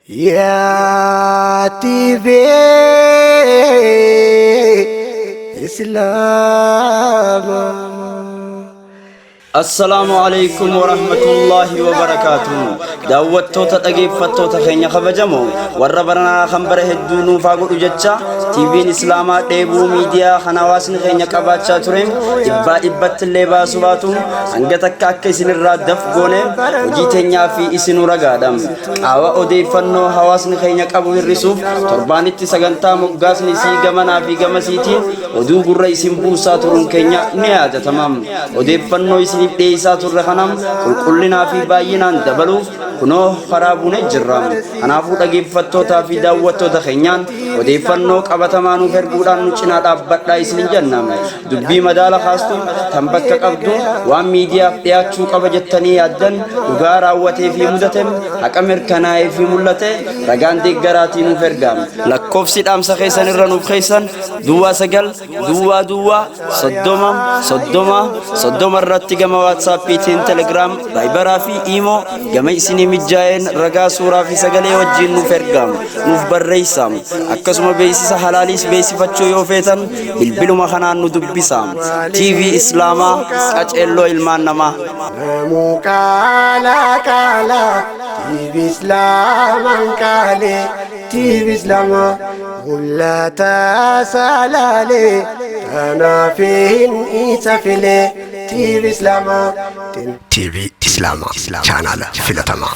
Yaa TV Islaamaa. Assalaamu alaikum warahmatullaahi wabarakaatuh. Daawwattoota dhageeffattoota keenya kabajamoo warra baranaa kan bara hedduu nuufaa godhu jecha TV'n Islaamaa dheebuu miidiyaa kan hawaasni keenya qabaachaa ture dhibbaa dhibbatti illee baasuu baatu hanga takka akka isinirraa daf goone hojii teenyaa fi isinuu ragaadha. Qaawa odeeffannoo hawaasni keenya qabu hir'isuuf torbaanitti sagantaa moggaasni isii gamanaa fi gamasiitiin oduu gurra isin buusaa turuun keenya ni yaadatama. Odeeffannoo isiniif dhiyeessaa turre kanam qulqullinaa fi baay'inaan dabaluuf kunoo karaa buunee jirra. Kanaafuu dhageeffattootaa fi daawwattoota keenyaan odeeffannoo qabatamaa nuuf erguudhaan nu cinaa dhaabbadhaa isin jenna. Dubbii madaala kaastu tan bakka qabdu waan miidiyaaf dhiyaachuu qaba jettanii yaaddan dhugaa raawwatee fi mudate haqa mirkanaa'ee fi mul'ate ragaan deeggaraatii nuuf ergaa. Lakkoofsi dhaamsa keessan irra nuuf keessan duwwaa 9 duwwaa duwwaa 30 30 30 irratti gama waatsaappiitiin telegiraam vaayibaraa fi iimoo gama isinii mijjaa'een ragaa suuraa fi sagalee wajjiin nuuf ergaa nuuf barreessaa. Akkasuma beeksisa halaaliis beeksifachuu yoo feetan bilbiluma kanaan nu dubbisa. TV Islaamaa qaceelloo ilmaan namaa. Namuu qaala qaala TV Islaamaan qaale TV Islaamaa mul'ata salaale kanaaf hin isa file TV Islaamaa. TV Islaamaa chaanaala filatamaa.